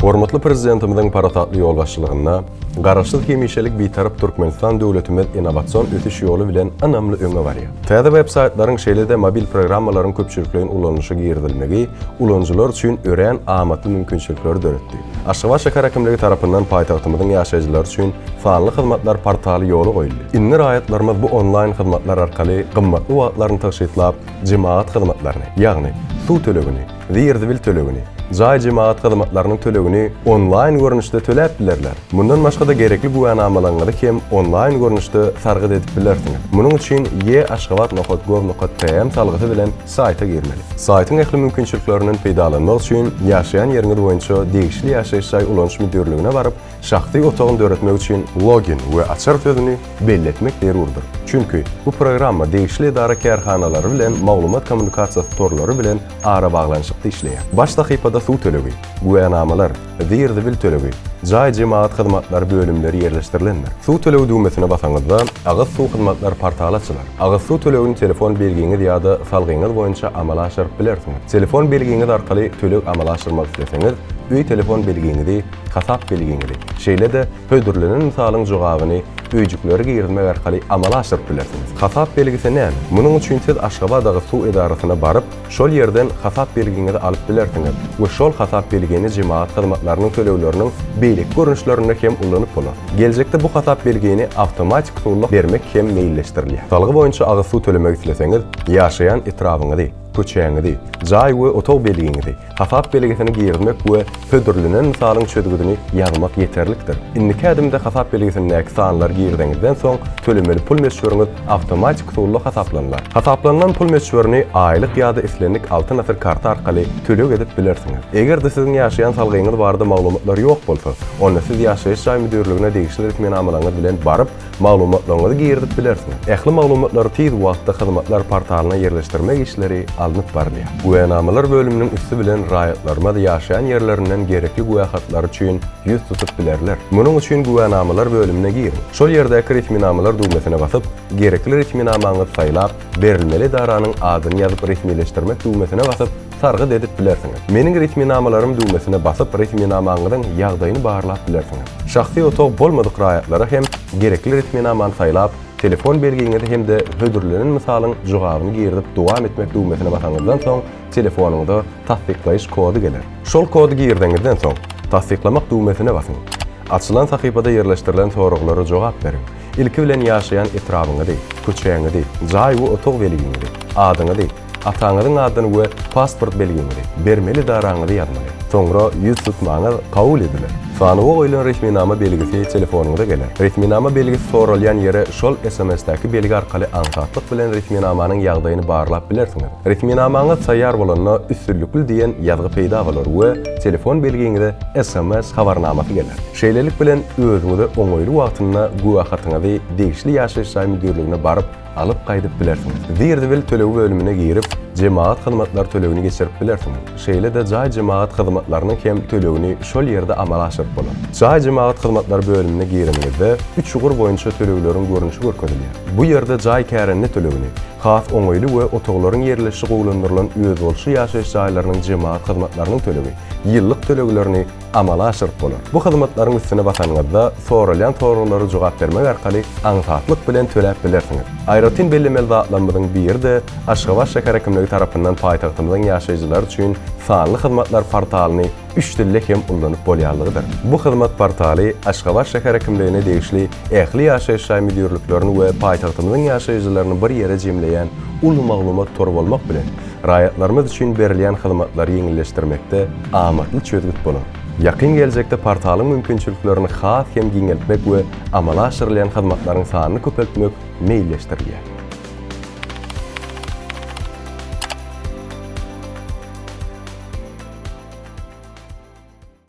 Hormatly Prezidentimiziň parasatly ýolbaşçylygynda Garaşsyz hemişelik Bitarap Türkmenistan döwletimiz innowasion ösüş ýoly bilen ynamly öňe barýar. Täze web-saýtlaryň şeýle-de mobil programmalaryň köpçülikleýin ulanylyşa girizilmegi ulanyjylar üçin örän amatly mümkinçilikleri döretdi. Aşgabat şäher häkimligi tarapyndan paýtagtymyzyň ýaşaýjylary üçin sanly hyzmatlar portaly ýola goýuldy. Indi raýatlarymyz bu onlaýn hyzmatlar arkaly gymmatly wagtlaryny tygşytlap, jemagat hyzmatlaryny, ýagny suw tölegini, zir-zibil tölegini, jaý-jemagat hyzmatlarynyň tölegini onlaýn görnüşde töläp bilerler. Mundan başga-da gerekli güwänamalaryňyzy hem onlaýn görnüşde sargyt edip bilersiňiz. Munuň üçin e-aşgabat nokat gov nokat tm salgysy bilen saýta girmeli. Saýtyň ähli mümkinçiliklerinden peýdalanmak üçin ýaşaýan ýeriňiz boýunça degişli ýaşaýyş jaý ulanyş müdirligine baryp, şahsy otagyny döretmek üçin login we açar sözüni belletmek zerurdyr. Çünki, bu programma degişli edara-kärhanalary bilen maglumat kommunikasiýasy torlary bilen arabaglanyşykda işleýär. Baş sahypada suw tölegi, güwänamalar, zir-zibil tölegi, jaý-jemagat hyzmatlary bölümleri ýerleşdirilendir. Suw tölegi düwmesine basaňyzda, agyz suw hyzmatlary portaly açylar. Agyz suw tölegini telefon belgiňiz ýa-da salgyňyz boýunça amala aşyryp bilersiňiz. Telefon belgiňiz arkaly töleg amala aşyrmak isleseňiz, öý telefon belgiňizi, hasap belgiňizi, şeýle-de hödürlenen mysalyň jogabyny öýjüklere girizmek arkaly amala aşyryp bilersiňiz. Hasap belgisi näme? Munuň üçin siz Aşgabadagyzsuw edarasyna baryp, şol ýerden hasap belgiňizi alyp bilersiňiz we şol hasap belgini jemagat hyzmatlarynyň tölegleriniň beýleki görnüşlerinde hem ulanyp bolar. Geljekde bu hasap belgini awtomatik usulda bermek hem meýilleşdirilýär. Salgy boýunça agyz suw tölemek isleseňiz, ýaşaýan etrabyňyzy, köçäňizi, jaý we otag belgiňizi, Hasap belgisini girizmek we hödürlenen mysalyň çözgüdini ýazmak ýeterlikdir. Indiki ädimde hasap belgisindäki sanlary girizeňizden soň, tölemeli pul möçberiňiz awtomatik usulda hasaplanylar. Hasaplanylan pul möçberini aýlyk ýa-da islendik Altyn Asyr karty arkaly töleg edip bilersiňiz. Eger-de siziň ýaşaýan salgyňyz barada maglumatlar ýok bolsa, onda siz ýaşaýyş jaý müdirligine degişli resminamalaryňyz bilen baryp, Maglumatlaryňyzy girizip bilersiňiz. Ähli maglumatlary tiz wagtda hyzmatlar portalyna ýerleşdirmek işleri alnyp barylýar. Güwänamalar bölüminiň üsti bilen raýatlarymyz ýaşaýan ýerlerinden gerekli güwähatlary üçin ýüz tutup bilerler. Munuň üçin Güwänamalar bölümine giriň. Şol ýerdäki Resminamalar düwmesine basyp, gerekli resminamaňyzy saýlap, berilmeli edaranyň adyny ýazyp Resmileşdirmek düwmesine basyp, sargyt edip bilersiňiz. Meniň resminamalarym düwmesine basyp resminamaňyzyň ýagdaýyny barlap bilersiňiz. Şahsy otag bolmadyk raýatlara hem gerekli resminamany saýlap, telefon belgiňizi hem-de hödürlenen mysalyň jogabyny girizip dowam etmek düwmesine basaňyzdan soň telefonyňyza tassyklaýyş kody geler. Şol kody girizeňizden soň, Tassyklamak düwmesine basyň. Açylan sahypada ýerleşdirilen soraglara jogap beriň. Ilki bilen ýaşaýan etrabyňyzy, köçäňizi, jaý we otag belgiňizi, adyňyzy, Ataňyzyň adyny we pasport belgiňizi, bermeli edaraňyzy ýazmaly. Soňra ýüz tutmaňyz kabul ediler. Sanawa goýlan resminama belgisi telefonyňyza geler. Resminama belgisi soralýan ýere şol SMS-däki belgi arkaly aňsatlyk bilen resminamanyň ýagdaýyny barlap bilersiňiz. Resminamaňyz taýýar bolanda Üstünlikli diýen ýazgy peýda bolar we telefon belgiňize SMS habarnamasy geler. Şeýlelik bilen özüňize oňaýly wagtynda güwähatyňyzy degişli ýaşaýyş jaý müdirligine baryp, alyp gaýdyp bilersiňiz. Zir-zibil tölegi bölümine girip, jemagat hyzmatlary tölegini geçirip bilersiňiz. Şeýle-de jaý-jemagat hyzmatlarynyň hem tölegini şol ýerde amala aşyryp bolar. Jaý-jemagat hyzmatlary bölümine gireniňizde, üç ugur boýunça tölegleriň görnüşi görkezilýär. Bu ýerde jaý kärende tölegini, has oňaýly we otaglaryň ýerleşişi gowulandyrylan özboluşly ýaşaýyş jaýlarynyň jemagat hyzmatlarynyň tölegi, ýyllyk töleglerini, amala aşyryp bolar. Bu hyzmatlaryň üstüne basanyňyzda, soralýan soraglara jogap bermek arkaly aňsatlyk bilen töläp bilersiňiz. Aýratyn bellemeli zatlarymyzyň biri-de, Aşgabat şäher häkimligi tarapyndan paýtagtymyzyň ýaşaýjylary üçin sanly hyzmatlar portalyny üç dilde hem ullanyp bolýanlygydyr. Bu hyzmat portaly Aşgabat şäher häkimligine degişli ähli ýaşaýyş jaý müdirliklerini we paýtagtymyzyň ýaşaýjylaryny bir ýere jemleýän uly maglumat tory bolmak bilen, Raýatlarymyz üçin berilýän hyzmatlary ýeňilleşdirmekde amatly çözgüt bolar. Ýakyn geljekde portalyň mümkinçiliklerini has hem giňeltmek we amala aşyrylýan hyzmatlaryň sanyny köpeltmek meýilleşdirilýär.